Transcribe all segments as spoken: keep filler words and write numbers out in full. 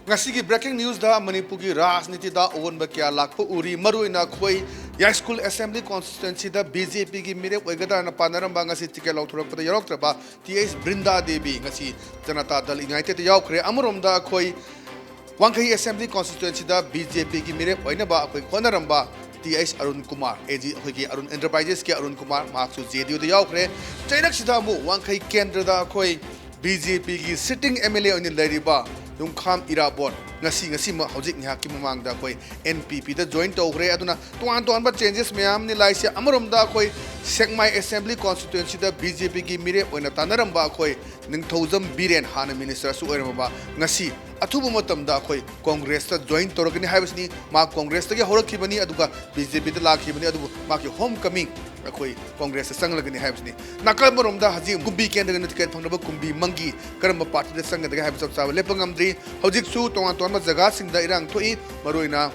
ꯉꯁꯤꯒꯤ breaking newsꯗ ꯃꯅꯤꯄꯨꯔꯒꯤ ꯔꯥꯖꯅꯤꯇꯤꯗ ꯑꯑꯣꯟꯕ ꯀꯌꯥ ꯂꯥꯛꯄ ꯎꯔꯤ꯫ ꯃꯔꯨꯑꯣꯏꯅ ꯑꯩꯈꯣꯏ ꯌꯥꯏꯁ꯭ꯀꯨꯜ assembly constituencyꯗ BJPꯒꯤ ꯃꯤꯔꯦꯞ ꯑꯣꯏꯒꯗ꯭ꯔꯥꯅ ꯄꯥꯅꯔꯝꯕ, ꯉꯁꯤ ticket ꯂꯧꯊꯣꯔꯛꯄꯗ ꯌꯥꯎꯔꯛꯇ꯭ꯔꯕ ꯇꯤ ꯑꯩꯆ ꯕ꯭ꯔꯤꯟꯗꯥ ꯗꯦꯕꯤ ꯉꯁꯤ ꯖꯅꯇꯥ ꯗꯜ ꯌꯨꯅꯥꯏꯇꯦꯗꯇ ꯌꯥꯎꯈ꯭ꯔꯦ꯫ ꯑꯃꯔꯣꯝꯗ ꯑꯩꯈꯣꯏ ꯋꯥꯡꯈꯩ assembly constituencyꯗ BJPꯒꯤ ꯃꯤꯔꯦꯞ ꯑꯣꯏꯅꯕ ꯑꯩꯈꯣꯏ ꯍꯣꯠꯅꯔꯝꯕ T H Arun Kumar, A G, ꯑꯩꯈꯣꯏꯒꯤ ꯑꯔꯨꯟ Enterprisesꯀꯤ ꯑꯔꯨꯟ ꯀꯨꯃꯥꯔ, ꯃꯍꯥꯛꯁꯨ ꯖꯦ ꯗꯤ ꯌꯨꯗ ꯌꯥꯎꯈ꯭ꯔꯦ꯫ ꯆꯩꯔꯛꯁꯤꯗ ꯑꯃꯨꯛ ꯋꯥꯡꯈꯩ ꯀꯦꯟꯗ꯭ꯔꯗ ꯑꯩꯈꯣꯏ BJPꯒꯤ sitting MLA ꯑꯣꯏꯅ ꯂꯩꯔꯤꯕ ꯌꯨꯝꯈꯥꯝ ꯏꯔꯥꯕꯣꯠ ꯉꯁꯤ, ꯉꯁꯤꯃꯛ ꯍꯧꯖꯤꯛ ꯉꯥꯏꯍꯥꯛꯀꯤ ꯃꯃꯥꯡꯗ ꯑꯩꯈꯣꯏ NPPꯗ join ꯇꯧꯈ꯭ꯔꯦ꯫ ꯑꯗꯨꯅ ꯇꯣꯉꯥꯟ ꯇꯣꯉꯥꯟꯕ changes ꯃꯌꯥꯝ ꯑꯃꯅꯤ ꯂꯥꯛꯏꯁꯦ꯫ ꯑꯃꯔꯣꯝꯗ ꯑꯩꯈꯣꯏ ꯁꯦꯛꯃꯥꯏ assembly constituencyꯗ BJPꯒꯤ ꯃꯤꯔꯦꯞ ꯑꯣꯏꯅ ꯇꯥꯟꯅꯔꯝꯕ ꯑꯩꯈꯣꯏ ꯅꯤꯡꯊꯧꯖꯝ ꯕꯤꯔꯦꯟ, ꯍꯥꯟꯅ ministerꯁꯨ ꯑꯣꯏꯔꯝꯃꯕ, ꯉꯁꯤ ꯑꯊꯨꯕ ꯃꯇꯝꯗ ꯑꯩꯈꯣꯏ Congressꯇ join ꯇꯧꯔꯒꯅꯤ ꯍꯥꯏꯕꯁꯤꯅꯤ꯫ ꯃꯥ Congressꯇꯒꯤ ꯍꯧꯔꯛꯈꯤꯕꯅꯤ, ꯑꯗꯨꯒ BJPꯗ ꯂꯥꯛꯈꯤꯕꯅꯤ, ꯑꯗꯨꯕꯨ ꯃꯥꯒꯤ home coming ꯑꯩꯈꯣꯏ Congressꯇ ꯆꯪꯂꯒꯅꯤ ꯍꯥꯏꯕꯁꯤꯅꯤ꯫ ꯅꯥꯀꯜ ꯑꯃꯔꯣꯝꯗ ꯍꯧꯖꯤꯛ ꯀꯨꯝꯕꯤ ꯀꯦꯟꯗ꯭ꯔꯒꯤꯅ ticket ꯐꯪꯅꯕ ꯀꯨꯝꯕꯤ ꯃꯪꯒꯤ ꯀꯔꯝꯕ partyꯗ ꯆꯪꯒꯗꯒꯦ ꯍꯥꯏꯕ ꯆꯞ ꯆꯥꯕ ꯂꯦꯞꯄ ꯉꯝꯗ꯭ꯔꯤ꯫ ꯍꯧꯖꯤꯛꯁꯨ ꯇꯣꯉꯥꯟ ꯇꯣꯉꯥꯟꯕ ꯖꯒꯥꯁꯤꯡꯗ ꯏꯔꯥꯡ ꯊꯣꯛꯏ꯫ ꯃꯔꯨꯑꯣꯏꯅ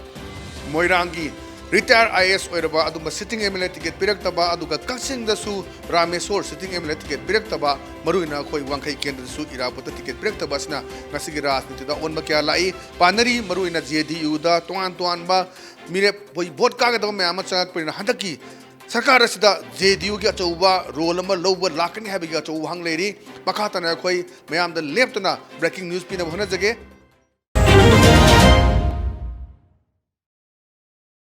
ꯃꯣꯏꯔꯥꯡꯒꯤ retired IAS ꯑꯣꯏꯔꯕ ꯑꯗꯨꯝꯕ sitting MLA ticket ꯄꯤꯔꯛꯇꯕ, ꯑꯗꯨꯒ ꯀꯛꯆꯤꯡꯗꯁꯨ ꯔꯥꯃꯦꯁꯣꯔ sitting MLA ticket ꯄꯤꯔꯛꯇꯕ, ꯃꯔꯨꯑꯣꯏꯅ ꯑꯩꯈꯣꯏ ꯋꯥꯡꯈꯩ ꯀꯦꯟꯗ꯭ꯔꯗꯁꯨ ꯏꯔꯥꯕꯣꯠꯇ ticket ꯄꯤꯔꯛꯇꯕ ꯑꯁꯤꯅ ꯉꯁꯤꯒꯤ ꯔꯥꯖꯅꯤꯇꯤꯗ ꯑꯑꯣꯟꯕ ꯀꯌꯥ ꯂꯥꯛꯏ꯫ ꯄꯥꯅꯔꯤ꯫ ꯃꯔꯨꯑꯣꯏꯅ ꯖꯦ ꯗꯤ ꯌꯨꯗ ꯇꯣꯉꯥꯟ ꯇꯣꯉꯥꯟꯕ ꯃꯤꯔꯦꯞ, ꯑꯩꯈꯣꯏ vote ꯀꯥꯒꯗꯕ ꯃꯌꯥꯝ ꯑꯃ ꯆꯪꯉꯛꯄꯅꯤꯅ ꯍꯟꯗꯛꯀꯤ ꯁꯔꯀꯥꯔ ꯑꯁꯤꯗ ꯖꯦ ꯗꯤ ꯌꯨꯒꯤ ꯑꯆꯧꯕ role ꯑꯃ ꯂꯧꯕ ꯂꯥꯛꯀꯅꯤ ꯍꯥꯏꯕꯒꯤ ꯑꯆꯧꯕ ꯋꯥꯍꯪ ꯂꯩꯔꯤ꯫ ꯃꯈꯥ ꯇꯥꯅ ꯑꯩꯈꯣꯏ ꯃꯌꯥꯝꯗ ꯂꯦꯞꯇꯅ breaking news ꯄꯤꯅꯕ ꯍꯣꯠꯅꯖꯒꯦ꯫